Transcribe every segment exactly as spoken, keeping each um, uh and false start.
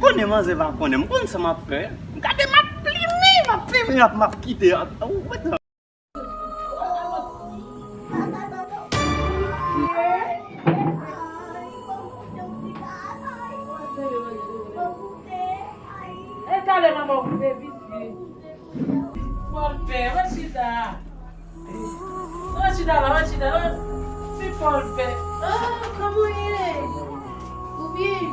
Konnen manzè pa konnen, m konn sa m ap fè. Gade, m ap plimen, m ap plimen, m ap, m ap kite. Ou wè sa? E talè manman okipe vit vit. Fò l fè, wè chita. Wè chita la, wè chita la. Ti fò l fè. Ah, kòman w ye? Ou byen?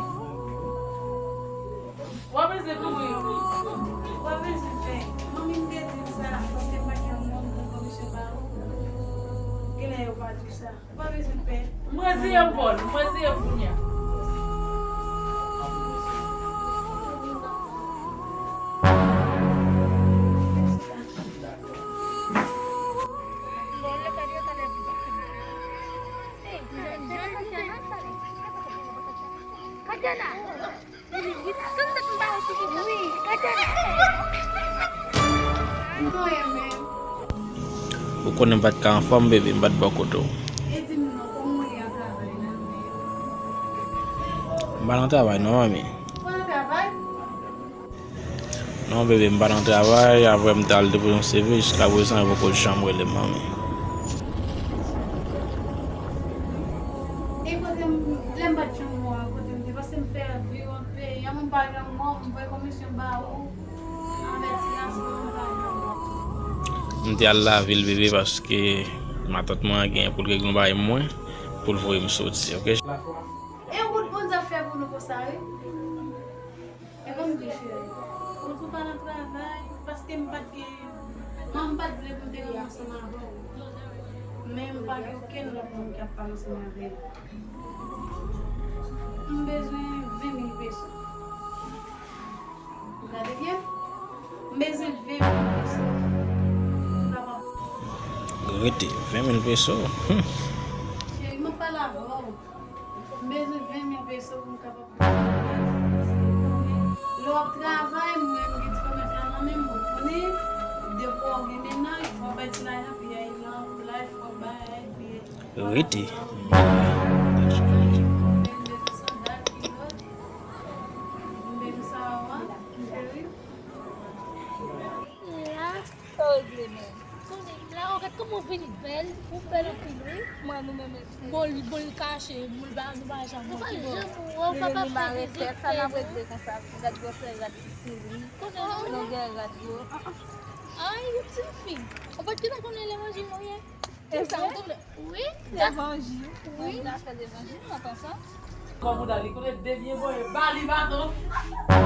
W ap bezwen kouri. W ap bezwen fè. Manmi m te di m sa, paske m pa gen yon moun pou komisyon ba ou. Genlè yo pa di w sa. W ap bezwen fè. M reziye m, Paul. M reziye m kounye a. Katiana! Ou konnen m pa t ka anfòm, bebe, m pa t bò kote w. M pa nan travay non, manmi. Non, bebe, m pa nan travay, apre m t al depoze yon C V, jiska prezan yo poko janm rele m, manmi. E kote m, lè m pa t janm wè w, kote m te, paske m pèdi w antre, yon moun pa janm wè w, m voye komisyon ba ou, anvèti a, si w pa janm wè w. M te al lavil, bebe, paske matant mwen an gen pou l regle yon bagay mwen, pou l voye m soti, oke? E yon bout bon zafè pou nou konsa, wi. E ban m di, cheri, ou tou pa nan travay, paske m pa t gen, manman m pa t vle pou m te renmen ansanm avè w. Men m pa gen okenn lòt moun k ap pale ansanm avè l. M bezwen ven mil peso. Gade byen. M bezwen ven mil peso. Pou m kapab. Rete, ven mil peso. Hmm. Cheri, m ap pale avè w. M bezwen ven mil peso pou m kapab. Lè w ap travay, mwen, m gen ti kòmès la nan men m, ou konnen, depi w gen mennaj, fò w bay ti lajan, piyay nan plaj, fò w bay, piyay. Rete. M bezwen sa, wa, cheri. La, sa w regle menm? Konnen m la, oh, gad kòman w vin bèl, ou bèl anpil, wi. Mwen, nou menm, bon, li, bon, li kache, nou pa, nou pa janm wè ki bò. Li, li mare tèt, sa n ap regle konsa. Gad gwosè rad, gad ti sou li. Konnen nou longè rad yo. Ay, yon ti fi. Ou pa t gentan konnen levanjil nou ye? Kisa, ou tonbe? Wi. Levanjil. Wi. Mwen vin afè levanjil, mwen konsa. Kòm ou ta li konnen de byen voye, ba li baton.